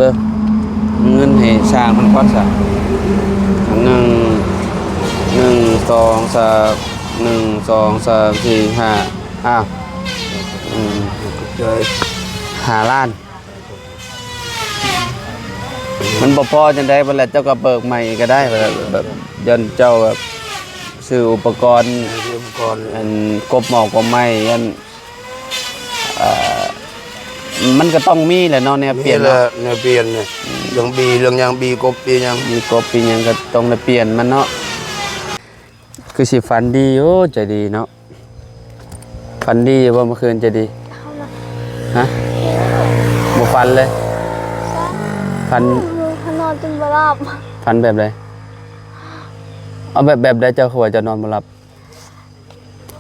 ເບິ່ງເງິນໃຫ້ຊ່າງມັນກ່ອນຊະ ໜຶ່ງ ໜຶ່ງ ສອງ ສາມ ໜຶ່ງ ສອງ ສາມ ສີ່ ຫ້າ ອ້າວ ອືມ ໃຈ ຫ້າລ້ານ ມັນບໍ່ພໍຈັ່ງໃດ ບັດແລ້ວເຈົ້າກໍເບີກໃໝ່ກໍໄດ້ ແບບ ແບບຢ້ານເຈົ້າແບບຊື້ອຸປະກອນ ຊື້ອຸປະກອນ ອັນກົບໝໍ້ກົບໄມ້ ຢ້ານ ເອີ ມັນກໍຕ້ອງມີແຫຼະເນາະ ແນວປ່ຽນເນາະ ມີແຫຼະ ແນວປ່ຽນນະ ອືມ ເລື່ອງບີ ເລື່ອງຫຍັງ ບີກົບ ບີຫຍັງ ບີກົບ ບີຫຍັງ ກໍຕ້ອງໄດ້ປ່ຽນມັນເນາະ. ຄືຊິຝັນດີຢູ່ ໃຈດີເນາະ. ຝັນດີຢູ່ບໍ່ເມື່ອຄືນ ໃຈດີ? ຮະ? ບໍ່ຝັນເລີຍ? ຝັນ ເອີ ນອນຈົນບໍ່ຫຼັບ. ຝັນແບບໃດ? ເອົາແບບ ແບບໃດ ເຈົ້າຄືວ່າເຈົ້ານອນບໍ່ຫຼັບ?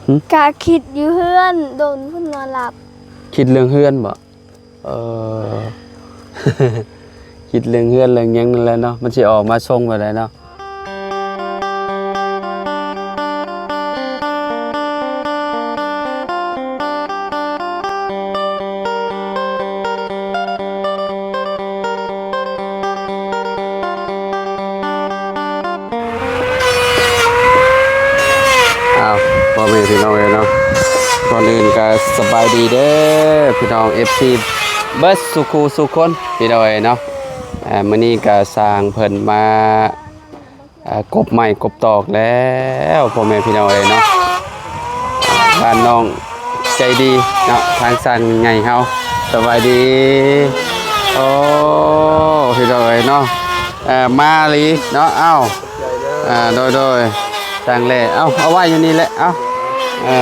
ຫຶ? ກະຄິດຢູ່ເຮືອນ ດົນພຸ້ນນອນຫຼັບ. ຄິດເລື່ອງເຮືອນບໍ? ເອີ ຄິດເລື່ອງເຮືອນເລື່ອງຫຍັງນັ້ນແຫຼະເນາະ ມັນຊິອອກມາຊົງແບບໃດເນາະ. ອ້າວ ພໍ່ແມ່ພີ່ນ້ອງເອີຍເນາະ ກ່ອນອື່ນກໍສະບາຍດີເດີພີ່ນ້ອງ ເອັຟຊີ ເບິດສູ່ຄູ່ສູ່ຄົນພີ່ນ້ອງເອີຍເນາະ. ມື້ນີ້ກໍຊ່າງເພິ່ນມາ ອ່າ ກົບໄມ້ກົບຕອກແລ້ວ ພໍ່ແມ່ພີ່ນ້ອງເອີຍເນາະ. ອ່າ ບ້ານນ້ອງໃຈດີເນາະ ທາງຊ່າງໃຫຍ່ເຮົາ. ສະບາຍດີ. ໂອ້ ພີ່ນ້ອງເອີຍເນາະ ເອີ ມາອີ່ຫຼີເນາະ. ອ້າວ ອ່າ ໂດຍ ໂດຍ ຊ່າງແຫຼະ ເອົາ ເອົາໄວ້ຢູ່ນີ້ແຫຼະ ເອົາ. ເອີ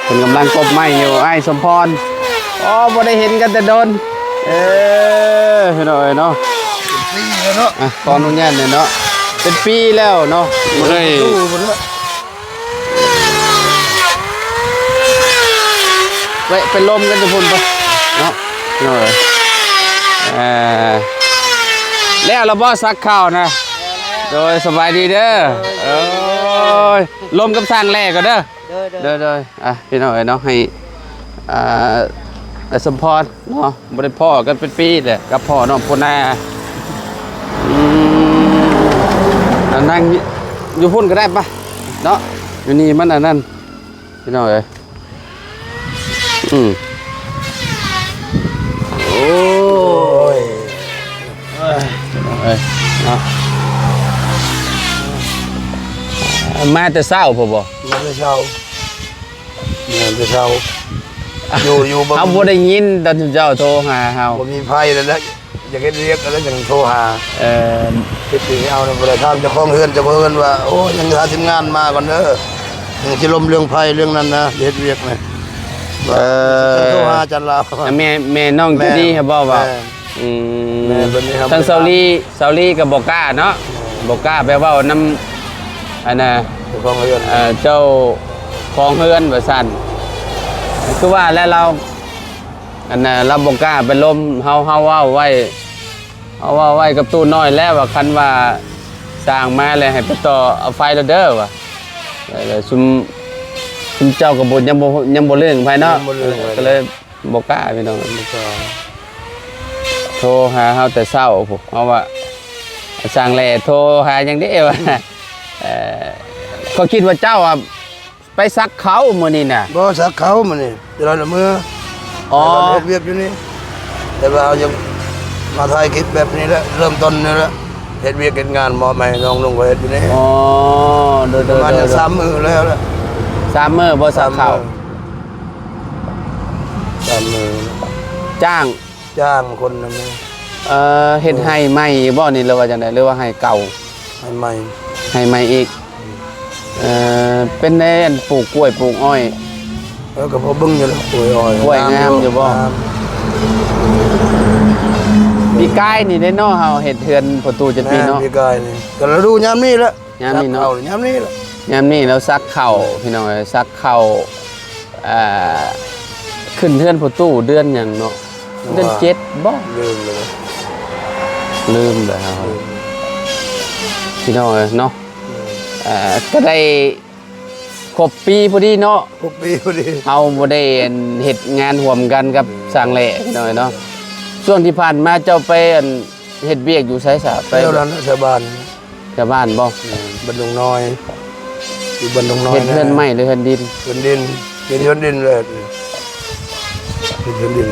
ເພິ່ນກຳລັງກົບໄມ້ຢູ່ ອ້າຍສົມພອນ. ໂອ້ ບໍ່ໄດ້ເຫັນກັນແຕ່ດົນ ເອີ ພີ່ນ້ອງເອີຍເນາະ. ເປັນປີແລ້ວເນາະ ອ່ະ ຂໍອະນຸຍາດແດ່ເນາະ ເປັນປີແລ້ວເນາະ ບໍ່ໄດ້ ໄປ ໄປລົມກັນຢູ່ພຸ້ນໄປເນາະ ພີ່ນ້ອງເອີຍ. ເອີ ແລ້ວລະບໍ່ ສັກເຂົ້ານະ? ໂດຍ ສະບາຍດີເດີ. ໂອ້ຍ ລົມກັບຊ່າງແຫຼະກ່ອນເດີ. ໂດຍ ໂດຍ ໂດຍ ໂດຍ ອ່ະ ພີ່ນ້ອງເອີຍເນາະ ໃຫ້ ອ່າ ອ້າຍສົມພອນເນາະ ບໍ່ໄດ້ພໍ້ກັນເປັນປີແຫຼະ ກັບພໍ່ນ້ອງປູນາ. ອືມ ອ່ະ ນັ່ງຢູ່ພຸ້ນກໍໄດ້ປະເນາະ ຢູ່ນີ້ມັນອັນນັ້ນ ພີ່ນ້ອງເອີຍ. ອືມ ໂອ້ຍ ເອີຍ ເນາະ ມາແຕ່ເຊົ້າພຸ້ນບໍ່? ມາແຕ່ເຊົ້າ ມາແຕ່ເຊົ້າ ຢູ່ ຢູ່ ເຮົາບໍ່ໄດ້ຍິນຕອນເຈົ້າໂທຫາເຮົາ ບໍ່ມີໃຜແລ້ວນະ. ຢາກເຮັດວຽກ ກໍເລີຍຈັ່ງໂທຫາ. ເອີ ເຮັດວຽກເອົານະ ບໍ່ໄດ້ຖາມເຈົ້າຂອງເຮືອນ ເຈົ້າຂອງເຮືອນວ່າ ໂອ້ ຍັງຖ້າທີມງານມາກ່ອນເດີ ຍັງຊິລົມເລື່ອງໄຟເລື່ອງນັ້ນນະ ເຮັດວຽກນະ. ເອີ ໂທຫາຈັນລາວ ແມ່ ແມ່ນ້ອງຢູ່ນີ້ ແມ່ ເຂົາບອກວ່າ ແມ່ ອືມ ແມ່ເພິ່ນນີ້ ທາງເຊົາລີ ເຊົາລີກໍບໍ່ກ້າເນາະ ແມ່ ບໍ່ກ້າໄປເວົ້ານຳ ອັນນ່າ ເຈົ້າຂອງເຮືອນ ເອີ ເຈົ້າຂອງເຮືອນວ່າຊັ້ນ ຄືວ່າແຫຼະ ລາວ ອັນນ່າ ລາວບໍ່ກ້າໄປລົມເຮົາ ເຮົາເວົ້າໄວ້ ເຮົາເວົ້າໄວ້ກັບຕູ້ນ້ອຍແລ້ວວ່າ ຄັນວ່າຊ່າງມາແລ້ວໃຫ້ໄປຕໍ່ເອົາໄຟໂລດເດີວ່າ. ແລ້ວຊຸມ ຊຸມເຈົ້າກໍບໍ່ ຍັງບໍ່ ຍັງບໍ່ເລື່ອງໃຜເນາະ ຍັງບໍ່ເລື່ອງໃຜ ກໍເລີຍບໍ່ກ້າພີ່ນ້ອງ ບໍ່ກ້າ ໂທຫາເຮົາແຕ່ເຊົ້າພຸ້ນ ເຮົາວ່າຊ່າງແຫຼະໂທຫາຫຍັງເດ້ວ່າ. ເອີ ຂ້ອຍຄິດວ່າເຈົ້າອະ ໄປສັກເຂົ້າມື້ນີ້ນະ? ບໍ່ ສັກເຂົ້າມື້ນີ້ ແຕ່ລະເມືອ. ອໍ ແຕ່ລະເຮັດວຽກຢູ່ນີ້ ແຕ່ວ່າເຮົາຍັງມາຖ່າຍຄລິບແບບນີ້ແຫຼະ ເລີ່ມຕົ້ນນີ້ແຫຼະ ເຮັດວຽກເຮັດງານມອບໃຫ້ນ້ອງນຸ່ງເຂົາເຮັດຢູ່ນີ້. ອໍ ໂດຍໆ ປະມານສາມມື້ແລ້ວແຫຼະ. ສາມມື້ບໍ່ສັກເຂົ້າ? ສາມມື້ ສາມມື້ ຈ້າງ ຈ້າງຄົນນັ້ນນະ. ເອີ ເຮັດໄຮ່ໃໝ່ອີກບໍ່ນີ້ ຫຼືວ່າຈັ່ງໃດ ຫຼືວ່າໄຮ່ເກົ່າ? ໄຮ່ໃໝ່ ໄຮ່ໃໝ່ອີກ. ເອີ ເປັນໃດ ອັນປູກກ້ວຍປູກອ້ອຍ? ເອີ ກໍພໍເບິ່ງຢູ່ແຫຼະ ກ້ວຍອ້ອຍ ກ້ວຍງາມຢູ່ບໍ່? ງາມ. ປີກາຍນີ້ເດ້ເນາະ ເຮົາເຮັດເຮືອນພໍ່ຕູ້ຈັກປີເນາະ? ແມ່ນ ປີກາຍນີ້ ກໍລະດູຍາມນີ້ແຫຼະ. ຍາມນີ້ເນາະ ຍາມນີ້ແຫຼະ ຍາມນີ້ລາວສັກເຂົ້າ ພີ່ນ້ອງເອີຍ ສັກເຂົ້າ ອ່າ ຂຶ້ນເຮືອນພໍ່ຕູ້ເດືອນຫຍັງເນາະ? ເດືອນເຈັດບໍ່? ລືມແລ້ວ ລືມແລ້ວ ພີ່ນ້ອງເອີຍເນາະ. ເອີ ກໍໄດ້ຄົບປີພໍດີເນາະ ຄົບປີພໍດີ ເຮົາບໍ່ໄດ້ ອັນ ເຮັດງານຮ່ວມກັນກັບຊ່າງແຫຼະ ພີ່ນ້ອງເອີຍເນາະ. ຊ່ວງທີ່ຜ່ານມາເຈົ້າໄປ ອັນ ເຮັດວຽກຢູ່ໃສຊະ? ໄປແຖວນັ້ນແຫຼະ ແຖວບ້ານ ແຖວບ້ານບໍ່? ແມ່ນ ບ້ານດົງນ້ອຍ ຢູ່ບ້ານດົງນ້ອຍ. ເຮັດເຮືອນໄມ້ຫຼືເຮືອນດິນ? ເຮືອນດິນ ເຮັດເຮືອນດິນເລີຍ ເຮັດເຮືອນດິນ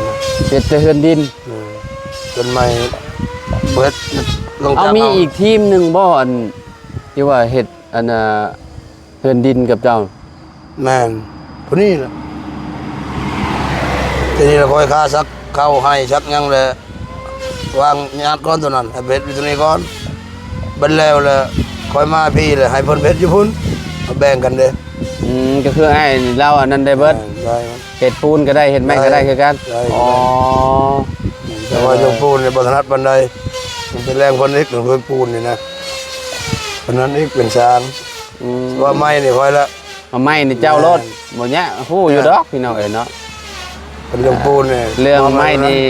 ເຮັດແຕ່ເຮືອນດິນ. ເອີ ເຮືອນໄມ້ເບິດ ເອົາ ມີອີກທີມໜຶ່ງບໍ່ ອັນ ທີ່ວ່າເຮັດ ອັນ ເຮືອນດິນກັບເຈົ້າ? ແມ່ນ ຜູ້ນີ້ລະ ທີນີ້ລະ ຂ້ອຍຄາສັກເຂົ້າໄຮ່ສັກຫຍັງແລ້ວ ວາງຍາດກ່ອນໂຕນັ້ນ ໃຫ້ເຮັດຢູ່ໂຕນີ້ກ່ອນ ບັດແລ້ວລະ ຂ້ອຍມາພີ້ລະ ໃຫ້ເພິ່ນເຮັດຢູ່ພຸ້ນ ມາແບ່ງກັນເດ້. ອືມ ກໍຄືອ້າຍລາວອັນນັ້ນໄດ້ເບິດ ແມ່ນ ໄດ້ ເຮັດປູນກໍໄດ້ ເຮັດໄມ້ກໍໄດ້ຄືກັນ. ໄດ້ ອໍ ແຕ່ວ່າເລື່ອງປູນນີ້ບໍ່ຖະໜັດປານໃດ ມັນເປັນແຮງເພິ່ນອີກ ເລື່ອງເຮືອນປູນນີ້ນະ ເພິ່ນນັ້ນອີກເປັນຊ່າງ. ອືມ ວ່າໄມ້ນີ້ຂ້ອຍລະ ເອົາໄມ້ນີ້ເຈົ້າໂລດ ແມ່ນ ບໍ່ຍາກ ຮູ້ຢູ່ດອກ ພີ່ນ້ອງເອີຍເນາະ. ເລື່ອງປູນນີ້ ເລື່ອງໄມ້ນີ້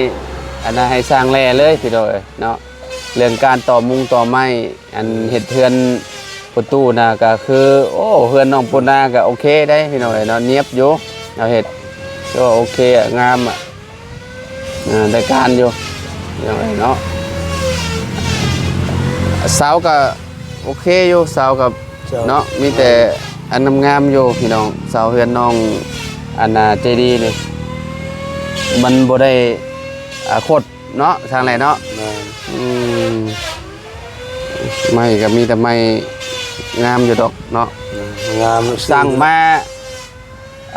ອັນນັ້ນໃຫ້ຊ່າງແລ່ເລີຍ ພີ່ນ້ອງເອີຍເນາະ. ເລື່ອງການຕໍ່ມຸງຕໍ່ໄມ້ ອັນເຮັດເຮືອນປະຕູນະ ກໍຄື ໂອ້ ເຮືອນນ້ອງປູນາກໍໂອເຄໄດ໋ ພີ່ນ້ອງເອີຍເນາະ ນຽບຢູ່ ເຮົາເຮັດ ກໍໂອເຄ ງາມ ອ່າ ໄດ້ການຢູ່ ພີ່ນ້ອງເອີຍເນາະ. ເສົາກໍໂອເຄຢູ່ ເສົາກໍ ເຈົ້າ ເນາະ ມີແຕ່ ແມ່ນ ອັນງາມໆຢູ່ ພີ່ນ້ອງ. ເສົາເຮືອນນ້ອງ ອັນນ່າ ເຈດີນີ້ ມັນບໍ່ໄດ້ ອ່າ ຄົດເນາະ ຊ່າງແຫຼະເນາະ. ແມ່ນ ອືມ ໄມ້ກໍມີແຕ່ໄມ້ງາມຢູ່ດອກເນາະ ແມ່ນ ງາມ ສັ່ງມາ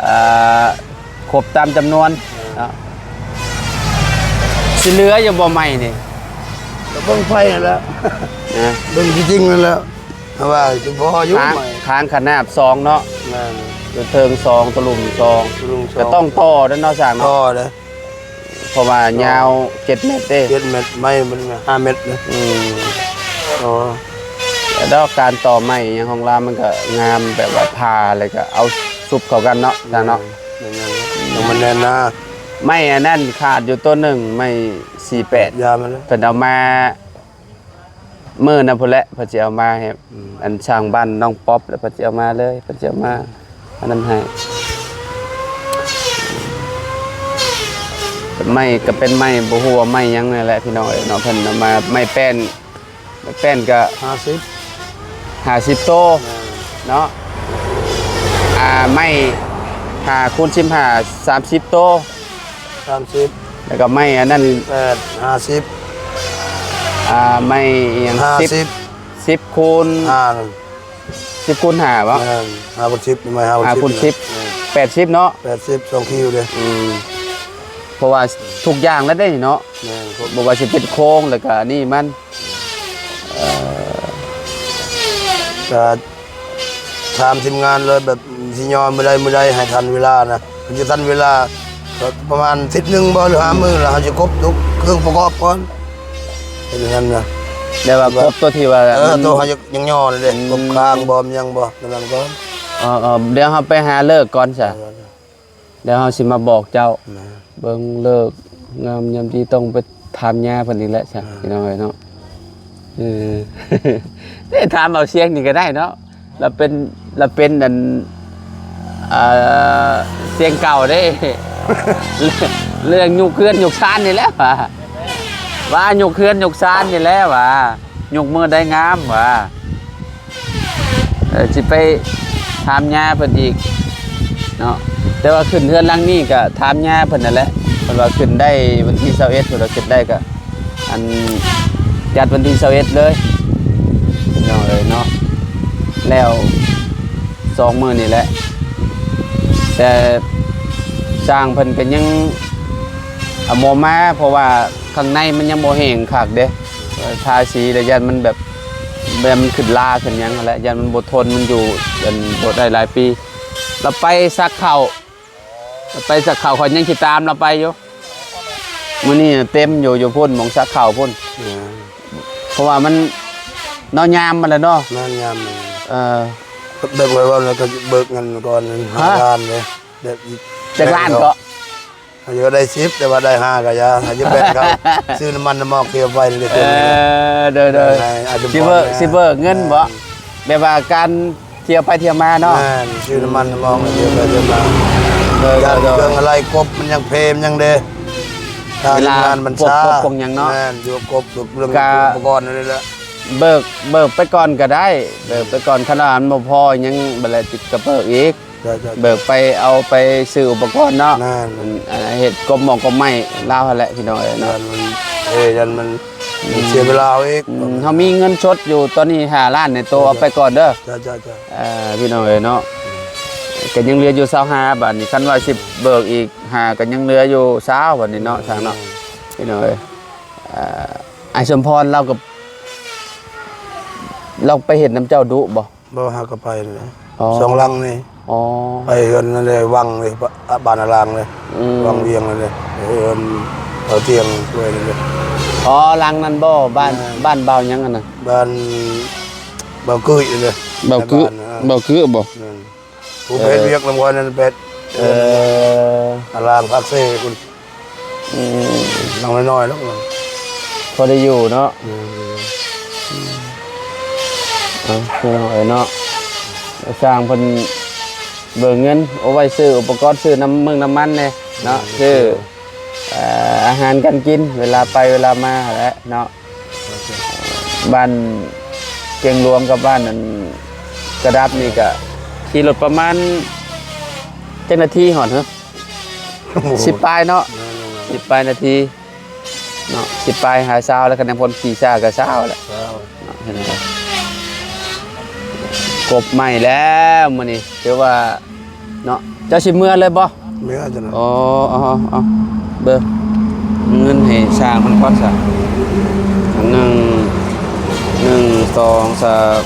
ເອີ ຄົບຕາມຈຳນວນເນາະ. ຊິເຫຼືອຢູ່ບໍ່ໄມ້ນີ້? ກໍເບິ່ງໄຟຫັ້ນແຫຼະ ນະ ເບິ່ງທີ່ຈິງຫັ້ນແຫຼະ ເພາະວ່າຊິພໍຢູ່ ຄາງ ໄມ້ ຄາງຂະໜາບສອງເນາະ. ແມ່ນ ຕົວເທິງສອງ ຕົວລຸ່ມສອງ ຕົວລຸ່ມສອງ ກໍຕ້ອງຕໍ່ເດ້ເນາະ ຊ່າງເນາະ ຕໍ່ເດ້. ເພາະວ່າຍາວເຈັດແມັດເດ້ ເຈັດແມັດ ໄມ້ມັນຫ້າແມັດເດ້. ອືມ ອໍ ແລ້ວການຕໍ່ໄມ້ຫຍັງຂອງລາວມັນກໍງາມ ແບບວ່າຜ່າແລ້ວກໍເອົາຊຸບເຂົ້າກັນເນາະ ອືມ ຊ່າງເນາະ ແມ່ນໆ ຕ້ອງມັນແໜ້ນໜາ. ໄມ້ອັນນັ້ນຂາດຢູ່ຕົວໜຶ່ງ ໄມ້ສີ່ແປດ ຢາມັນເລີຍ ເພິ່ນເອົາມາ ມື້ນັ້ນພຸ້ນແຫຼະ ເພິ່ນຊິເອົາມາໃຫ້ ອືມ ອັນຊ່າງບ້ານນ້ອງປັອບ ແລ້ວເພິ່ນຊິເອົາມາເລີຍ ເພິ່ນຊິເອົາມາອັນນັ້ນໃຫ້. ໄມ້ກໍເປັນໄມ້ ບໍ່ຮູ້ວ່າໄມ້ຫຍັງນັ້ນແຫຼະ ພີ່ນ້ອງເອີຍເນາະ. ເພິ່ນເອົາມາໄມ້ແປ້ນ ໄມ້ແປ້ນກໍຫ້າສິບ ຫ້າສິບໂຕ ແມ່ນ ເນາະ. ອ່າ ໄມ້ຫ້າຄູນສິບຫ້າ ສາມສິບໂຕ ສາມສິບ ແລ້ວກໍໄມ້ອັນນັ້ນ ແປດ ຫ້າສິບ ອ່າ ໄມ້ອີ່ຫຍັງ ຫ້າສິບ ສິບ ສິບຄູນຫ້າ ສິບຄູນຫ້າບໍ? ແມ່ນ ຫ້າຄູນສິບ ໄມ້ຫ້າຄູນສິບ ຫ້າຄູນສິບ ແມ່ນ ແປດສິບເນາະ ແປດສິບ ສອງຄິວເດ້. ອືມ ເພາະວ່າທຸກຢ່າງແລ້ວເດ້ເນາະ ແມ່ນ ບໍ່ວ່າຊິເປັນໂຄງ ແລ້ວກໍອັນນີ້ມັນ ເອີ ກໍ ຖາມທີມງານເລີຍ ແບບຊິຍໍມື້ໃດ ມື້ໃດໃຫ້ທັນເວລານະ ມັນຈະທັນເວລາ ກໍປະມານທິດໜຶ່ງບໍ ຫຼືຫ້າມື້ລະ ເຮົາຈະຄົບທຸກເຄື່ອງປະກອບກ່ອນ ເປັນຢ່າງນັ້ນນະ. ແຕ່ວ່າຄົບຕົວທີ່ວ່າ ເອີ ມັນ ຕົວເຮົາຍັງຍໍເດ້ ອືມ ຄົບຄ້າງບໍ ຫຍັງບໍ ນັ້ນກ່ອນ. ເອີໆ ດຽວເຮົາໄປຫາເລີກກ່ອນຊະ ເອີ ດຽວເຮົາຊິມາບອກເຈົ້າ ແມ່ນ ເບິ່ງເລີກງາມຍາມດີ ຕ້ອງໄປຖາມຍ່າເພິ່ນອີກແຫຼະຊະ ອ່າ ພີ່ນ້ອງເອີຍເນາະ. ເອີ ເດ້ ຖາມເອົາຊຽງນີ້ກໍໄດ້ເນາະ ລະເປັນ ລະເປັນອັນ ອ່າ ຊຽງເກົ່າເດ້ ເລື່ອງ ເລື່ອງຍົກເຮືອນຍົກຊານນີ້ແຫຼະວ່າ ວ່າຍົກເຮືອນຍົກຊານນີ້ແຫຼະວ່າ ຍົກມື້ໃດງາມວ່າ. ເອີ ຊິໄປຖາມຍ່າເພິ່ນອີກເນາະ ແຕ່ວ່າຂຶ້ນເຮືອນຫຼັງນີ້ກໍຖາມຍ່າເພິ່ນນັ້ນແຫຼະ ເພິ່ນວ່າຂຶ້ນໄດ້ວັນທີຊາວເອັດ ເພິ່ນວ່າຂຶ້ນໄດ້ກໍ ອັນ ຈັດວັນທີຊາວເອັດເລີຍ ພີ່ນ້ອງເອີຍເນາະ ແລ້ວສອງມື້ນີ້ແຫຼະ ແຕ່ຊ່າງເພິ່ນກໍຍັງ ອ່າ ບໍ່ມາ ເພາະວ່າຂ້າງໃນມັນຍັງບໍ່ແຫ້ງຄັກເດ້ ເອີ ທາສີລະຢ້ານມັນແບບ ແມ່ນມັນຂຶ້ນລາຂຶ້ນຫຍັງຫັ້ນແຫຼະ ຢ້ານມັນບໍ່ທົນ ມັນຢູ່ ອັນ ບໍ່ໄດ້ຫຼາຍປີ. ລາວໄປສັກເຂົ້າ ລາວໄປສັກເຂົ້າ ຂ້ອຍຍັງຊິຕາມລາວໄປຢູ່ ມື້ນີ້ເຕັມຢູ່ ຢູ່ພຸ້ນ ໝ່ອງສັກເຂົ້າພຸ້ນ ເອີ ເພາະວ່າມັນ ເນາະ ຍາມມັນແຫຼະເນາະ ແມ່ນ ຍາມມັນ ເອີ ແບບວ່າແລ້ວກໍເບີກເງິນກ່ອນ ຫາ ຮະ? ງານເດ້ ແບບ ຈັກລ້ານເກາະ? ເຮົາຢາກໄດ້ສິບ ແຕ່ວ່າໄດ້ຫ້າກໍຢ່າ ໃຫ້ຢູ່ແບ່ງເຂົາ ຊື້ນ້ຳມັນນ້ຳມັນເຂົ້າໄປເລີຍ. ເອີ ໂດຍໆ ໃຫ້ອາດ ຊິເບີກ ຊິເບີກເງິນບໍ? ແມ່ນ ແບບວ່າການທ່ຽວໄປທ່ຽວມາເນາະ. ແມ່ນ ຊື້ນ້ຳມັນນ້ຳມັນທ່ຽວໄປທ່ຽວມາ. ໂດຍໆ ຢ້ານເຄື່ອງອະໄລກົບ ມັນຍັງເພ ມັນຍັງເດ້. ເວລາ ງານມັນຊ້າ ພວກກົບພວກຫຍັງເນາະ ແມ່ນ ຢູ່ກົບ ເລື່ອງ ກະ ອຸປະກອນນີ້ແຫຼະ ເບີກ ເບີກໄປກ່ອນກໍໄດ້ ເບີກໄປກ່ອນ ຄັນວ່າມັນບໍ່ພໍຫຍັງ ບັດແລ້ວຊິກະເບີກອີກ ເບີກໄປເອົາໄປຊື້ອຸປະກອນເນາະ ແມ່ນ ອັນ ອັນເຮັດກົບໝໍ້ກົບໄມ້ລາວຫັ້ນແຫຼະ ພີ່ນ້ອງເອີຍເນາະ ຢ້ານມັນ ເອີ ຢ້ານມັນ ອືມ ເສຍເວລາເຮົາອີກ ອືມ ເຮົາມີເງິນສົດຢູ່ຕອນນີ້ຫ້າລ້ານນີ້ ໂຕເອົາໄປກ່ອນເດີ ເອີ ພີ່ນ້ອງເອີຍເນາະ ອືມ ກໍຍັງເຫຼືອຢູ່ຊາວຫ້າ ບາດນີ້ ຄັນວ່າຊິເບີກອີກຫ້າ ກໍຍັງເຫຼືອຢູ່ຊາວ ບາດນີ້ເນາະ ອືມ ຊ່າງເນາະ ພີ່ນ້ອງເອີຍ ເອີ ອ້າຍສົມພອນລາວກໍ ລາວໄປເຮັດນຳເຈົ້າດຸບໍ່? ບໍ່ ຫາກໍໄປແຫຼະ ອໍ ສອງຫຼັງນີ້ ອໍ ໄປເຮືອນນັ້ນແຫຼະ ວັງເລີຍ ບ້ານອາລາງເລີຍ ອືມ ວັງວຽງນັ້ນເລີຍ ເຮືອນເຂົາຕຽງດ້ວຍນັ້ນເລີຍ ອໍ ຫຼັງນັ້ນບໍ່? ບ້ານ ແມ່ນ ບ້ານບ່າວຫຍັງຫັ້ນນະ? ບ້ານບ່າວກຶ້ຍນັ້ນເລີຍ ບ່າວກຶ້ຍ ບ້ານ ເອີ ບ່າວກຶ້ຍບໍ່? ແມ່ນ ຜູ້ເຮັດວຽກນຳກັນນັ້ນແປດ ເອີ ອາລາງພາກເຊພຸ້ນ ອືມ ຫຼັງນ້ອຍໆດອກ ພໍໄດ້ຢູ່ເນາະ ອືມ ເອົາ ພີ່ນ້ອງເອີຍເນາະ ຊ່າງເພິ່ນເບີກເງິນເອົາໄວ້ຊື້ອຸປະກອນ ຊື້ນ້ຳເມືອງນ້ຳມັນແດ່ເນາະ ອືມ ຊື້ ເອີ ອາຫານການກິນ ເວລາໄປເວລາມາຫັ້ນແຫຼະເນາະ ບ້ານກຽງຫຼວງກັບບ້ານອັນກະດັບນີ້ກະຂີ່ລົດປະມານຈັກນາທີຮອດເຫີ? ໂອ້ໂຫ ສິບປາຍເນາະ ແມ່ນໆໆ ສິບປາຍນາທີເນາະ ສິບປາຍຫາຊາວ ແລ້ວຄັນຍັງພົ້ນຂີ່ຊ້າກະຊາວແຫຼະ ຊາວ ເນາະ ເຫັນບໍ່? ກົບໄມ້ແລ້ວມື້ນີ້ ຖືວ່າ ເນາະ ເຈົ້າຊິເມືອເລີຍບໍ່? ເມືອ ອໍ ເອົາ ເອົາ ເບິ່ງເງິນໃຫ້ຊ່າງມັນກ່ອນຊະ ໜຶ່ງ ໜຶ່ງ ສອງ ສາມ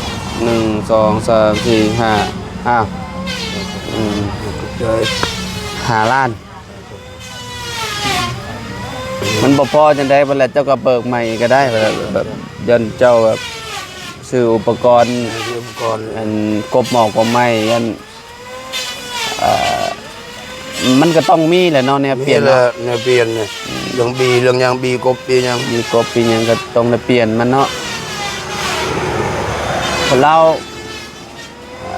ໜຶ່ງ ສອງ ສາມ ສີ່ ຫ້າ ອ້າວ ອືມ ຂອບໃຈ ຫ້າລ້ານ ມັນບໍ່ພໍຈັ່ງໃດ ບັດແລ້ວເຈົ້າກໍເບີກໃໝ່ກໍໄດ້ ແບບ ແບບ ຢ້ານເຈົ້າແບບ ຊື້ອຸປະກອນ ຊື້ອຸປະກອນ ອັນ ກົບໝໍ້ກົບໄມ້ ຢ້ານ ເອີ ມັນກໍຕ້ອງມີແຫຼະເນາະ ແນວປ່ຽນເນາະ ມີແຫຼະ ແນວປ່ຽນນີ້ ອືມ ເລື່ອງບີ ເລື່ອງຫຍັງ ບີກົບ ບີຫຍັງ ບີກົບ ບີຫຍັງ ກໍຕ້ອງໄດ້ປ່ຽນມັນເນາະ ຄົນລາວ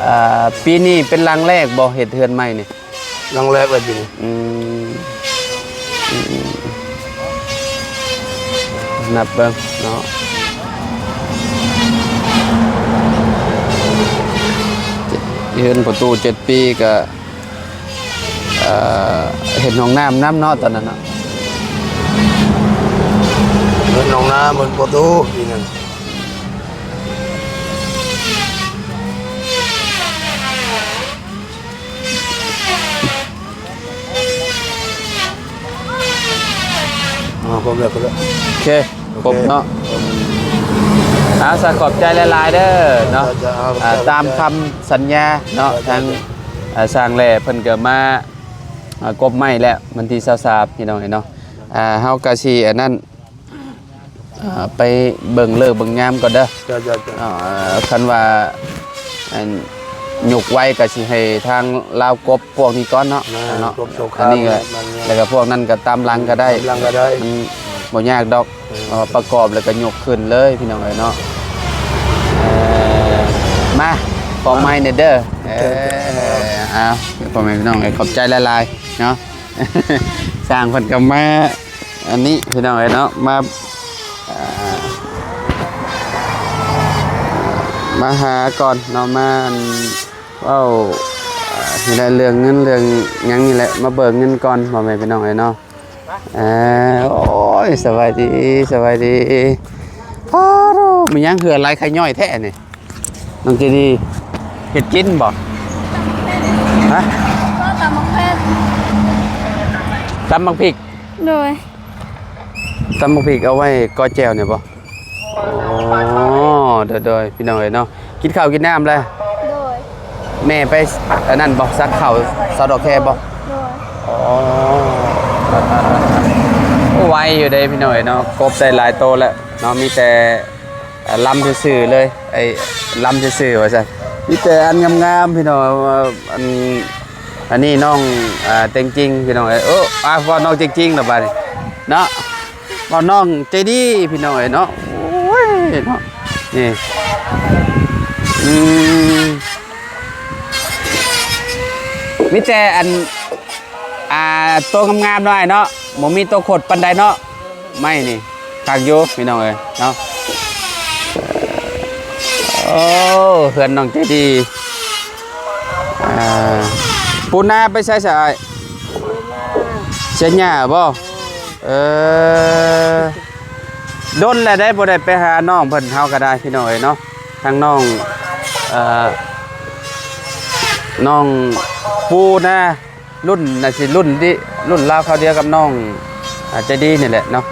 ເອີ ປີນີ້ເປັນຫຼັງແລກບໍ່ ເຮັດເຮືອນໃໝ່ນີ້? ຫຼັງແລກເລີຍປີນີ້ ອືມ ອືມ ນັບເບິ່ງເນາະ ເຮືອນປະຕູເຈັດປີກະ ເອີ ເຮັດຫ້ອງນ້ຳນຳເນາະ ຕອນນັ້ນເນາະ ເຮັດຫ້ອງນ້ຳ ເຮັດປະຕູປີນັ້ນ. ອໍ ຄົບແລ້ວ ຄົບແລ້ວ ໂອເຄ ໂອເຄ ຄົບເນາະ ເອີ ອາ ສາ ຂອບໃຈຫຼາຍໆເດີເນາະ ເຈົ້າ ເຈົ້າ ເອົາ ອາ ຕາມຄຳສັນຍາເນາະ ເຈົ້າ ທາງ ເຈົ້າ ອາ ຊ່າງແຫຼ້ເພິ່ນກໍມາ ອາ ກົບໄມ້ແລ້ວ ວັນທີຊາວສາມ ພີ່ນ້ອງເອີຍເນາະ ອາ ເຮົາກໍຊິອັນນັ້ນ ອ່າ ໄປເບິ່ງເລີກເບິ່ງຍາມກ່ອນເດີ ເຈົ້າ ເຈົ້າ ເຈົ້າ ອ່າ ຄັນວ່າ ອັນ ຍົກໄວກໍຊິໃຫ້ທາງລາວກົບພວກນີ້ກ່ອນເນາະ ແມ່ນ ເນາະ ກົບຊົ່ວຄາວ ອັນນີ້ກໍ ແມ່ນ ແລ້ວກໍພວກນັ້ນກໍຕາມຫຼັງກໍໄດ້ ຕາມຫຼັງກໍໄດ້ ມັນບໍ່ຍາກດອກ ເອີ ເອົາປະກອບແລ້ວກໍຍົກຂຶ້ນເລີຍ ພີ່ນ້ອງເອີຍເນາະ ເອີ ມາ ຂອງໃໝ່ແດ່ເດີ ເອີ ເອີ ເອົາ ພໍ່ແມ່ພີ່ນ້ອງເອີຍ ຂອບໃຈຫຼາຍໆເນາະ ຊ່າງເພິ່ນກໍມາ ອັນນີ້ພີ່ນ້ອງເອີຍເນາະ ມາ ເອີ ມາຫາກ່ອນເນາະ ມາ ອັນ ເວົ້າ ເອີ ນີ້ແຫຼະ ເລື່ອງເງິນເລື່ອງຫຍັງນີ້ແຫຼະ ມາເບີກເງິນກ່ອນ ພໍ່ແມ່ພີ່ນ້ອງເອີຍເນາະ ເອີ ໂອ້ຍ ສະບາຍດີ ສະບາຍດີ ປາໂທ້ ແມ່ນຫຍັງເຫື່ອໄຫຼໄຄຍ້ອຍແທ້ນີ້ ນ້ອງເຈດີ ເຮັດກິນບໍ່? ຮະ? ກໍຕຳບັກເຜັດ ຕຳບັກພິກ ໂດຍ ຕຳບັກພິກເອົາໄວ້ກ້ອຍແຈ່ວນີ້ບໍ່? ອໍ ໂດຍໆ ພີ່ນ້ອງເອີຍເນາະ ກິນເຂົ້າກິນນ້ຳແລ້ວ? ໂດຍ ແມ່ໄປອັນນັ້ນບໍ່ ສັກເຂົ້າຊາວດອກແຄບໍ່? ໂດຍ ອໍ ໂອ້ ໄວຢູ່ເດ້ ພີ່ນ້ອງເອີຍເນາະ ກົບໄດ້ຫຼາຍໂຕແລ້ວເນາະ ມີແຕ່ ອ່າ ລຳຊື່ໆເລີຍ ໄອ້ ລຳຊື່ໆວ່າຊັ້ນ ມີແຕ່ອັນງາມໆ ພີ່ນ້ອງ ອັນ ອັນນີ້ນ້ອງ ອ່າ ເຕັງຈິງ ພີ່ນ້ອງເອີຍ ເອີ ອ່າ ເວົ້ານ້ອງເຕັງຈິງລະບາດນີ້ເນາະ ເວົ້ານ້ອງໃຈດີ ພີ່ນ້ອງເອີຍເນາະ ໂອ້ຍເນາະ ນີ້ ອືມ ມີແຕ່ອັນ ອ່າ ໂຕງາມໆເນາະ ອ້າຍເນາະ. ບໍ່ມີຕົວຄົດປານໃດເນາະ. ໄມ້ນີ້ຄັກຢູ່ພີ່ນ້ອງເອີຍເນາະ. ໂອ້ ເຮືອນນ້ອງໃຈດີ. ອ່າ ປູນາໄປໃສຊະອ້າຍ? ເສຍຫຍ້າບໍ່? ເອີ ດົນແລ້ວໄດ໋ ບໍ່ໄດ້ໄປຫານ້ອງເພິ່ນ ເຮົາກໍໄດ້ພີ່ນ້ອງເອີຍເນາະ. ທາງນ້ອງ ເອີ ນ້ອງປູນາ ລຸ້ນ ໜ້າຊິລຸ້ນທີ່ ລຸ້ນລາວຄາວດຽວກັບນ້ອງ ອ່າ ໃຈດີນີ້ແຫຼະເນາະ.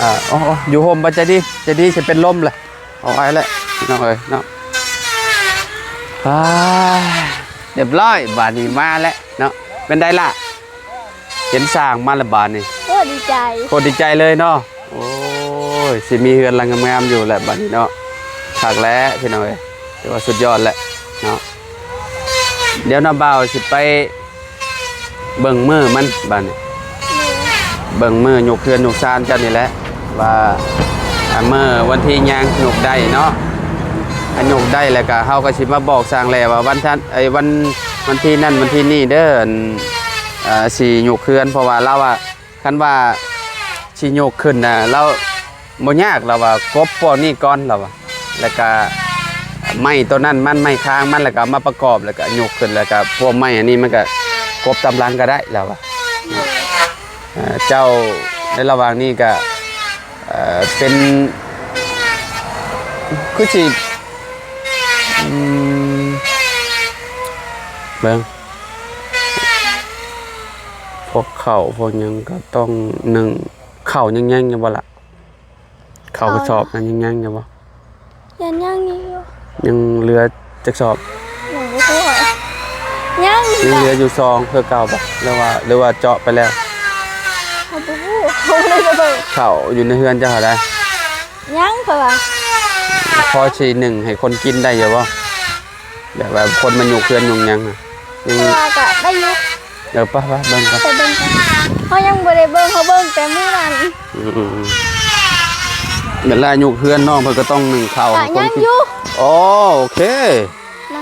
ອ່າ ໂອ້ ໂອ້ ຢູ່ໂຮມບໍ່ໃຈດີ? ໃຈດີຊິເປັນລົມແຫຼະ. ເອົາໄວ້ແຫຼະພີ່ນ້ອງເອີຍເນາະ. ອ່າ ຮຽບຮ້ອຍ ບາດນີ້ມາແລ້ວເນາະ. ເປັນໃດລະ? ເຫັນສ້າງມາແລ້ວບາດນີ້ ໂອ້ ດີໃຈ ໂຄດດີໃຈເລີຍເນາະ. ໂອ້ຍ ຊິມີເຮືອນຫຼັງງາມໆຢູ່ແຫຼະບາດນີ້ເນາະ. ຄັກແລ້ວພີ່ນ້ອງເອີຍ ຖືວ່າສຸດຍອດແຫຼະເນາະ. ດຽວນ້າບ່າວຊິໄປເບິ່ງມື້ມັນບາດນີ້ ເບິ່ງມື້ຍົກເຮືອນຍົກຊານເຈົ້ານີ້ແຫຼະ ວ່າ ອ່າ ມື້ວັນທີຫຍັງຍົກໄດ້ເນາະ. ຄັນຍົກໄດ້ແລ້ວກະ ເຮົາກໍຊິມາບອກຊ່າງແຫຼວ່າ ວັນທັນ ໄອ້ ວັນ ວັນທີນັ້ນວັນທີນີ້ເດີ ອັນ ອ່າ ຊິຍົກເຮືອນ. ເພາະວ່າລາວວ່າ ຄັນວ່າຊິຍົກຂຶ້ນນະ ລາວບໍ່ຍາກ ລາວວ່າ ກົບພວກນີ້ກ່ອນ ລາວວ່າ ແລ້ວກະໄມ້ໂຕນັ້ນມັນ ໄມ້ຄ້າງມັນ ແລ້ວກະເອົາມາປະກອບ ແລ້ວກະຍົກຂຶ້ນ ແລ້ວກະພວກໄມ້ອັນນີ້ມັນກະກົບຕາມຫຼັງກໍໄດ້ ລາວວ່າ. ເອີ ເຈົ້າໃນລະຫວ່າງນີ້ກະ ເອີ ເປັນ ຄືຊິ ອືມ ເບິ່ງ ພວກເຂົ້າພວກຫຍັງກໍຕ້ອງໜຶ້ງ. ເຂົ້າຍັງຍັງຢູ່ບໍ່ລະ? ເຂົ້າກະສອບນັ້ນຍັງຍັງຢູ່ບໍ່? ຍັງຍັງຢູ່. ຍັງເຫຼືອຈັກສອບ? ຍັງບໍ່ຮູ້ ຍັງ ຍັງເຫຼືອຢູ່ສອງຄືເກົ່າບໍ່ ຫຼືວ່າ ຫຼືວ່າເຈາະໄປແລ້ວ? ເຮົາບໍ່ຮູ້ ເຮົາບໍ່ໄດ້ໄປເບິ່ງ. ເຂົ້າຢູ່ໃນເຮືອນເຈົ້າຫັ້ນໃດ? ຍັງ ເພາະວ່າ ພໍຊິໜຶ້ງໃຫ້ຄົນກິນໄດ້ຢູ່ບໍ່? ແບບວ່າຄົນມາຍົກເຮືອນຍົກຫຍັງ ຍັງ ເພາະວ່າກະໄດ້ຢູ່. ເອີ ໄປ ໄປເບິ່ງກ່ອນ ໄປເບິ່ງກ່ອນ. ເຮົາຍັງບໍ່ໄດ້ເບິ່ງ ເຮົາເບິ່ງແຕ່ມື້ນັ້ນ. ອືມໆໆ ເວລາຍົກເຮືອນນ້ອງເພິ່ນກໍຕ້ອງໜຶ້ງເຂົ້າໃຫ້ຄົນກິນ. ໂອ້ ໂອເຄ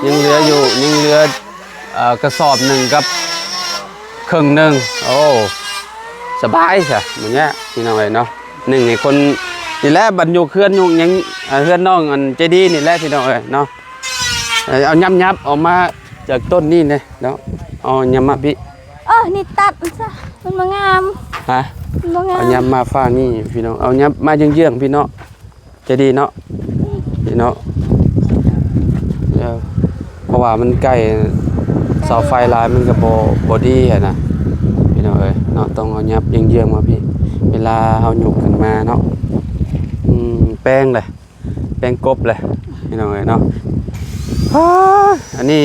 ຍັງເຫຼືອຢູ່ ຍັງເຫຼືອ ເອີ ກະສອບໜຶ່ງກັບເຄິ່ງໜຶ່ງ. ໂອ້ ສະບາຍຊະ ມື້ນີ້ພີ່ນ້ອງເອີຍເນາະ. ໜຶ້ງໃຫ້ຄົນນີ້ແຫຼະ ບັດຍົກເຮືອນຍົກຫຍັງ ເຮືອນນ້ອງອັນໃຈດີນີ້ແຫຼະ ພີ່ນ້ອງເອີຍເນາະ. ເອີ ເອົາຫຍັບໆອອກມາຈາກຕົ້ນນີ້ແດ່ເນາະ. ເອົາຫຍັບມາພີ້. ເອີ ນີ້ຕັດມັນຊະ ມັນບໍ່ງາມ. ຮະ? ມັນບໍ່ງາມ. ເອົາຫຍັບມາຟາງນີ້ພີ່ນ້ອງ ເອົາຫຍັບມາເຢື້ອງໆພີ້ເນາະ ໃຈດີເນາະ ນີ້ເນາະ. ເອີ ເພາະວ່າມັນໃກ້ເສົາໄຟຫຼາຍ ມັນກໍບໍ່ ບໍ່ດີຫັ້ນນະ ພີ່ນ້ອງເອີຍເນາະ. ຕ້ອງເອົາຫຍັບເຢື້ອງໆມາພີ້ ເວລາເຮົາຍົກຂຶ້ນມາເນາະ. ອືມ ແປງເລີຍ ແປງກົບເລີຍ ພີ່ນ້ອງເອີຍເນາະ. ອາ ອັນນີ້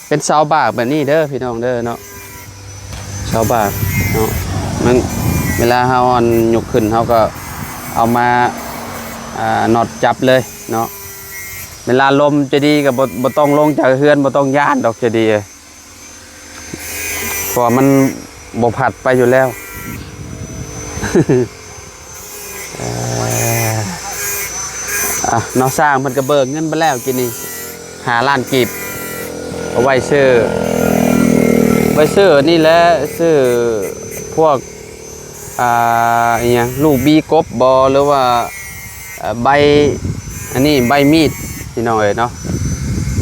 ເປັນເສົາບາກແບບນີ້ເດີ ພີ່ນ້ອງເດີເນາະ. ເສົາບາກເນາະ ມັນ ເວລາເຮົາອັນຍົກຂຶ້ນ ເຮົາກໍເອົາມາ ອ່າ ນັອດຈັບເລີຍເນາະ. ເວລາລົມໃຈດີກໍບໍ່ ບໍ່ຕ້ອງລົງຈາກເຮືອນ ບໍ່ຕ້ອງຢ້ານດອກໃຈດີເອີຍ. ເພາະວ່າມັນບໍ່ພັດໄປຢູ່ແລ້ວ. ເອີ ອ່ະ ເນາະ ຊ່າງເພິ່ນກໍເບີກເງິນໄປແລ້ວກີ້ນີ້ ຫ້າລ້ານກີບ ເອົາໄວ້ຊື້ ໄວ້ຊື້ອັນນີ້ແຫຼະ ຊື້ພວກ ອ່າ ອີຫຍັງ ລູກບີກົບບໍ ຫຼືວ່າ ເອີ ໃບ ອັນນີ້ ໃບມີດ ພີ່ນ້ອງເອີຍເນາະ.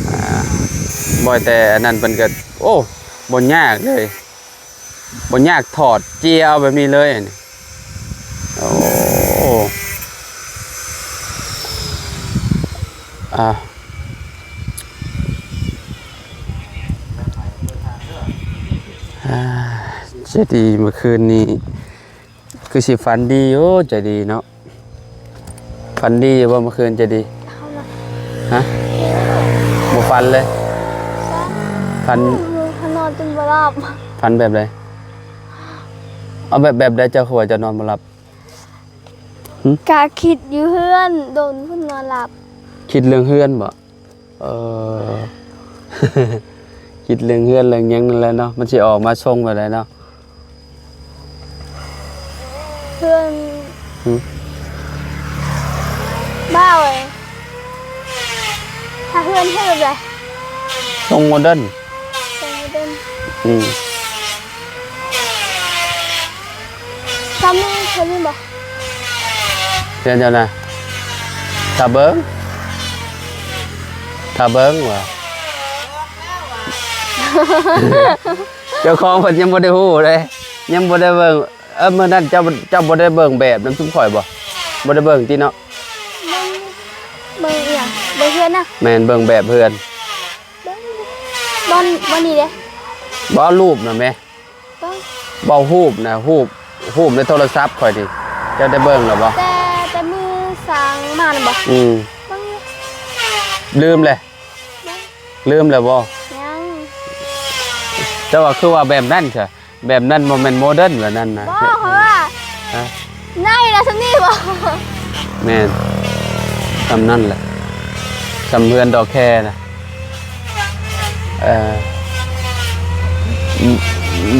ອ່າ ບໍ່ແຕ່ອັນນັ້ນ ເພິ່ນກໍ ໂອ້ ບໍ່ຍາກເລີຍ ບໍ່ຍາກ ຖອດເຈຍເອົາແບບນີ້ເລີຍ. ໂອ້ ອ່າ ອ່າ ໃຈດີ ເມື່ອຄືນນີ້ຄືຊິຝັນດີຢູ່ ໃຈດີເນາະ. ຝັນດີຢູ່ບໍ່ເມື່ອຄືນໃຈດີ? ຮະ? ບໍ່ຝັນເລີຍ? ຝັນ ເອີ ນອນຈົນບໍ່ຫຼັບ. ຝັນແບບໃດ? ເອົາແບບ ແບບໃດ ເຈົ້າຄືວ່າເຈົ້ານອນບໍ່ຫຼັບ? ຫຶ? ກະຄິດຢູ່ເຮືອນ ດົນພຸ້ນນອນຫຼັບ. ຄິດເລື່ອງເຮືອນບໍ? ເອີ ຄິດເລື່ອງເຮືອນເລື່ອງຫຍັງນັ້ນແຫຼະເນາະ ມັນຊິອອກມາຊົງແບບໃດເນາະ? ເຮືອນ ຫຶ? ບ້າເອີຍ ຖ້າເຮືອນເຮັດແບບໃດ? ຊົງໂມເດີນ ຊົງໂມເດີນ. ອືມ. ມີເພິ່ນບໍ່? ເພິ່ນເຈົ້ານະ ຖ້າເບິ່ງ ຖ້າເບິ່ງວ່າ ເຈົ້າຂອງເພິ່ນຍັງບໍ່ໄດ້ຮູ້ເດ້ ຍັງບໍ່ໄດ້ເບິ່ງ. ເອີ ມື້ນັ້ນເຈົ້າ ເຈົ້າບໍ່ໄດ້ເບິ່ງແບບນຳຊຸມຂ້ອຍບໍ່? ບໍ່ໄດ້ເບິ່ງຕິເນາະ? ເບິ່ງ ເບິ່ງອີ່ຫຍັງ? ເບິ່ງເຮືອນນະ? ແມ່ນ ເບິ່ງແບບເຮືອນ. ເບິ່ງ ບ່ອນ ບ່ອນນີ້ເດ້. ບໍ່ ຮູບນະແມ. ເບິ່ງ ເວົ້າຮູບນະ ຮູບ ຮູບໃນໂທລະສັບຂ້ອຍນີ້ ເຈົ້າໄດ້ເບິ່ງແລ້ວບໍ່? ແຕ່ ແຕ່ມື້ສາງມານະບໍ່? ອືມ ເບິ່ງຢູ່. ລືມແລ້ວ? ເບິ່ງ ລືມແລ້ວບໍ່? ຍັງ. ເຈົ້າວ່າຄືວ່າແບບນັ້ນຊະ? ແບບນັ້ນບໍ່ແມ່ນໂມເດີນແບບນັ້ນນະ. ບໍ່ ເພາະວ່າ ຮະ? ໃນລະສ່ຳນີ້ບໍ່? ແມ່ນ ສ່ຳນັ້ນແຫຼະ ສ່ຳເຮືອນດອກແຄນະ. ເອີ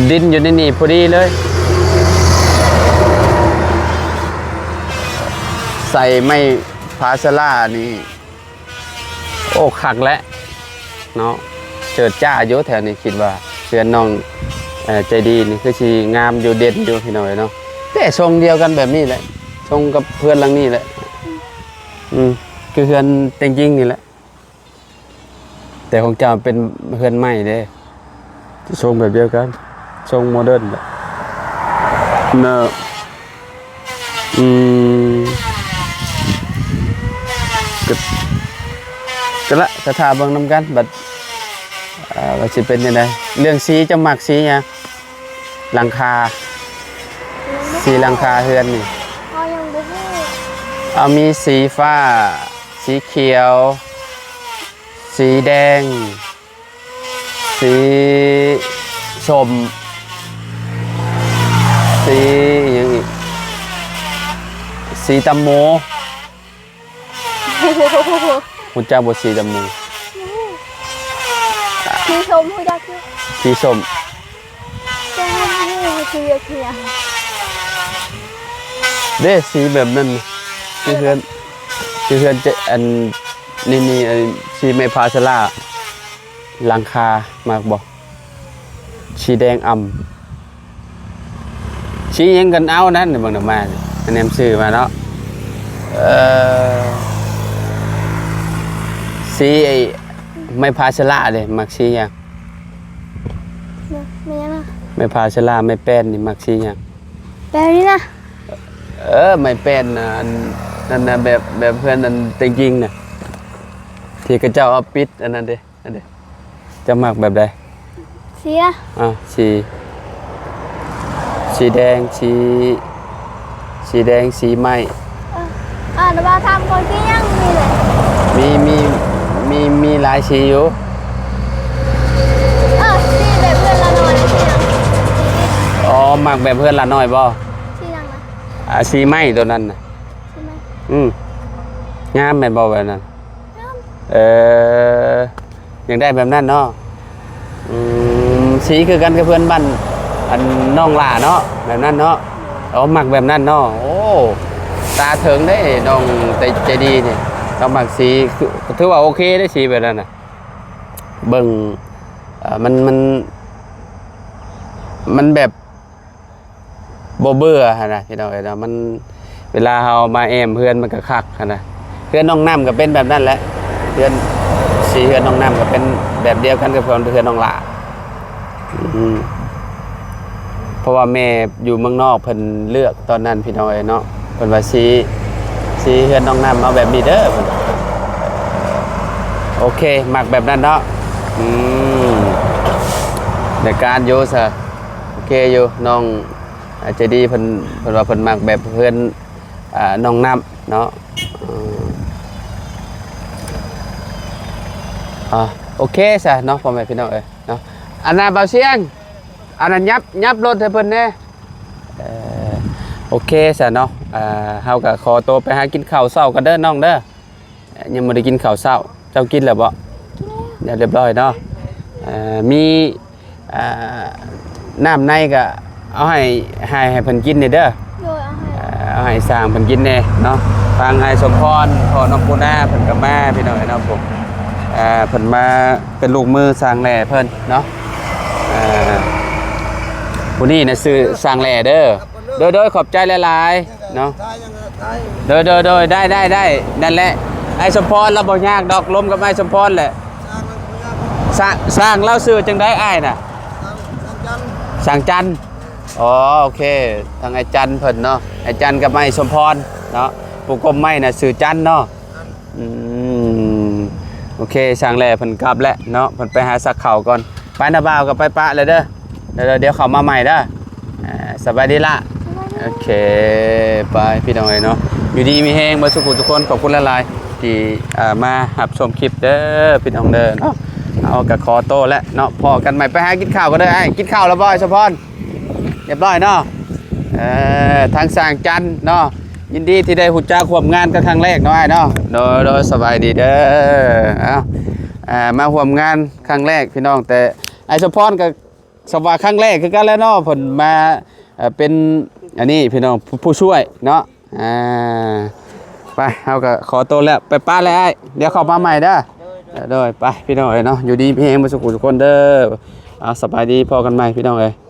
ດິນຢູ່ໃນນີ້ພໍດີເລີຍ ໃສ່ໄມ້ພາສະລານີ້. ໂອ້ ຄັກແຫຼະເນາະ ເຈີດຈ້າຢູ່ແຖວນີ້. ຄິດວ່າເຮືອນນ້ອງ ເອີ ໃຈດີນີ້ຄືຊິງາມຢູ່ ເດັ່ນຢູ່ ພີ່ນ້ອງເອີຍເນາະ. ແຕ່ຊົງດຽວກັນແບບນີ້ແຫຼະ ຊົງກັບເຮືອນຫຼັງນີ້ແຫຼະ. ອືມ ຄືເຮືອນແຕ່ງຈິງນີ້ແຫຼະ ແຕ່ຂອງເຈົ້າເປັນເຮືອນໄມ້ເດ້. ຊົງແບບດຽວກັນ ຊົງໂມເດີນແຫຼະ ເນາະ. ອືມ ກະ ກະລະ ກະຖ້າເບິ່ງນຳກັນ ບັດ ເອີ ວ່າຊິເປັນຈັ່ງໃດ. ເລື່ອງສີ ເຈົ້າມັກສີຫຍັງ? ຫຼັງຄາ ສີຫຼັງຄາເຮືອນນີ້ ເຮົາຍັງບໍ່ຮູ້. ເອົາ ມີສີຟ້າ ສີຂຽວ ສີແດງ ສີສົ້ມ ສີຫຍັງອີກ? ສີຕຳໝູ. ຮູ້ຈັກບໍ່ສີຕຳໝູ? ສີສົ້ມຮູ້ຈັກຢູ່. ສີສົ້ມ ແຕ່ເຮົາບໍ່ຮູ້ວ່າຊິເລືອກອີ່ຫຍັງ. ເດ້ ສີແບບນັ້ນ ຄືເຮືອນ ຄືເຮືອນ ອັນ ນີ້ ນີ້ ອັນ ສີໄມ້ພາສະລາ ຫຼັງຄາ ມັກບໍ່? ສີແດງອ່ຳ ສີຫຍັງກັນເອົານັ້ນ ເບິ່ງນຳມາ ແນມຊື່ມາເນາະ. ເອີ ສີໄອ້ໄມ້ພາສະລາເດ້ ມັກສີຫຍັງ? ແມ່ນຫຍັງນະ? ໄມ້ພາສະລາ ໄມ້ແປ້ນນີ້ມັກສີຫຍັງ? ແປ້ນນີ້ນະ? ເອີ ໄມ້ແປ້ນນະ ອັນນັ້ນນະ ແບບ ແບບເຮືອນອັນແຕ່ງຈິງນະ ທີ່ເຂົາເຈົ້າເອົາປິດອັນນັ້ນເດ້. ອັນເດ ເຈົ້າມັກແບບໃດ? ສີນະ? ອ່າ ສີ ສີແດງ ສີ ສີແດງ ສີໄມ້. ເອີ ອ່າ ແຕ່ວ່າຖາມກ່ອນ ສີຫຍັງມີເລີຍ? ມີ ມີ ມີ ມີຫຼາຍສີຢູ່. ເອີ ສີແບບເຮືອນລະນ້ອຍ ສີຫຍັງ? ອໍ ມັກແບບເຮືອນລະນ້ອຍບໍ່? ສີຫຍັງນະ? ອ່າ ສີໄມ້ໂຕນັ້ນນະ. ສີໄມ້? ອືມ ງາມແມ່ນບໍ່ແບບນັ້ນ? ງາມ. ເອີ ຢາກໄດ້ແບບນັ້ນເນາະ. ອືມ ສີຄືກັນກັບເພື່ອນບ້ານ ອັນ ນ້ອງຫຼ້າເນາະ ແບບນັ້ນເນາະ. ໂດຍ. ອໍ ມັກແບບນັ້ນເນາະ. ໂອ້ ຕາເຖິງເດ້ ນ້ອງໃຈ ໃຈດີນີ້ ລາວມັກສີ ຖື ຖືວ່າໂອເຄເດ້ ສີແບບນັ້ນນະ. ເບິ່ງ ເອີ ມັນ ມັນ ມັນແບບ ບໍ່ເບື່ອຫັ້ນນະ ພີ່ນ້ອງເອີຍເນາະ. ມັນ ເວລາເຮົາມາແອ້ມເຮືອນມັນກໍຄັກຫັ້ນນະ. ເຮືອນນ້ອງນ້ຳກໍເປັນແບບນັ້ນແຫຼະ ເຮືອນ ສີເຮືອນນ້ອງນ້ຳກໍເປັນແບບດຽວກັນກັບເຮືອນ ເຮືອນນ້ອງຫຼ້າ. ອືມ ເພາະວ່າແມ່ຢູ່ເມືອງນອກ ເພິ່ນເລືອກຕອນນັ້ນ ພີ່ນ້ອງເອີຍເນາະ. ເພິ່ນວ່າສີ ສີເຮືອນນ້ອງນ້ຳເອົາແບບນີ້ເດີ ເພິ່ນ. ໂອເຄ ມັກແບບນັ້ນເນາະ. ອືມ ໄດ້ການຢູ່ຊະ. ໂອເຄຢູ່ ນ້ອງ ອາ ໃຈດີ ເພິ່ນ ເພິ່ນວ່າເພິ່ນມັກແບບເຮືອນ ອາ ນ້ອງນ້ຳເນາະ. ເອີ ອາ ໂອເຄຊະເນາະ ພໍ່ແມ່ພີ່ນ້ອງເອີຍເນາະ. ອັນນ່າ ບ່າວຊຽງ ອັນນັ້ນ ຫຍັບ ຫຍັບລົດໃຫ້ເພິ່ນແດ່. ເອີ ໂອເຄຊະເນາະ. ເຮົາກໍຂໍໂຕໄປຫາກິນເຂົ້າເຊົ້າກັນເດີນ້ອງເດີ. ຍັງບໍ່ໄດ້ກິນເຂົ້າເຊົ້າ ເຈົ້າກິນແລ້ວບໍ່? ກິນແລ້ວ ຮຽບຮ້ອຍເນາະ. ເອີ ມີ ເອີ ນ້ຳໃນກໍເອົາໃຫ້ ໃຫ້ ໃຫ້ເພິ່ນກິນແດ່ເດີ. ໂດຍ ເອົາໃຫ້ ເອີ ເອົາໃຫ້ຊ່າງເພິ່ນກິນແດ່ເນາະ. ທາງອ້າຍສົມພອນ ພໍ່ນ້ອງປູນາ ເພິ່ນກໍມາ ພີ່ນ້ອງເອີຍເນາະ. ເພິ່ນ ເອີ ເພິ່ນມາເປັນລູກມືຊ່າງແຫຼ່ເພິ່ນເນາະ. ເອີ ຜູ້ນີ້ນະຊື່ຊ່າງແຫຼ່ເດີ. ໂດຍໆ ຂອບໃຈຫຼາຍໆເນາະ. ຖ້າຍັງ ຖ້າ ໂດຍໆໆ ໄດ້ໆໆ ນັ້ນແຫຼະ ອ້າຍສົມພອນລາວບໍ່ຍາກດອກ ລົມກັບອ້າຍສົມພອນແຫຼະ. ຊ່າງລາວບໍ່ຍາກດອກ ຊ່າງ ຊ່າງລາວຊື່ຈັ່ງໃດອ້າຍນະ? ຊ່າງ ຊ່າງຈັນ. ອໍ ໂອເຄ ທາງອ້າຍຈັນເພິ່ນເນາະ ອ້າຍຈັນກັບອ້າຍສົມພອນເນາະ ຜູ້ກົມໄມ້ນະຊື່ຈັນເນາະ. ອືມ ໂອເຄ ຊ່າງແຫຼະເພິ່ນກັບແລ້ວເນາະ ເພິ່ນໄປຫາສັກເຂົ້າກ່ອນ. ໄປນະບ່າວ ກໍໄປປະແລ້ວເດີ ດຽວເຂົາມາໃໝ່ເດີ. ອ່າ ສະບາຍດີລະ. ໂອເຄ ໄປພີ່ນ້ອງເອີຍເນາະ ຢູ່ດີມີແຮງເບິດສູ່ຜູ້ສູ່ຄົນ ຂອບຄຸນຫຼາຍໆ ທີ່ ອ່າ ມາຮັບຊົມຄລິບເດີພີ່ນ້ອງເດີເນາະ. ເຮົາກໍຂໍໂຕແລ້ວເນາະ ພໍ້ກັນໃໝ່. ໄປຫາກິນເຂົ້າກັນເດີອ້າຍ. ກິນເຂົ້າແລ້ວບໍ່ອ້າຍສົມພອນ? ຮຽບຮ້ອຍເນາະ. ເອີ ທາງຊ່າງຈັນເນາະ ຍິນດີທີ່ໄດ້ຮູ້ຈັກຮ່ວມງານກັນຄັ້ງແລກເນາະອ້າຍເນາະ. ໂດຍໆ ສະບາຍດີເດີ. ເອົ້າ ອ່າ ມາຮ່ວມງານຄັ້ງແລກພີ່ນ້ອງ ແຕ່ອ້າຍສົມພອນກໍສະວ່າຄັ້ງແລກຄືກັນແຫຼະເນາະ ເພິ່ນມາ ເອີ ເປັນອັນນີ້ພີ່ນ້ອງ ຜູ້ ຜູ້ຊ່ວຍເນາະ. ອ່າ ໄປ ເຮົາກໍຂໍໂຕແລ້ວ ໄປປະແລ້ວອ້າຍ ດຽວເຂົ້າມາໃໝ່ເດີ. ໂດຍ ໄປພີ່ນ້ອງເອີຍເນາະ ຢູ່ດີມີແຮງເບິດສູ່ຜູ້ສູ່ຄົນເດີ. ເອົາ ສະບາຍດີ ພໍ້ກັນໃໝ່ພີ່ນ້ອງເອີຍ.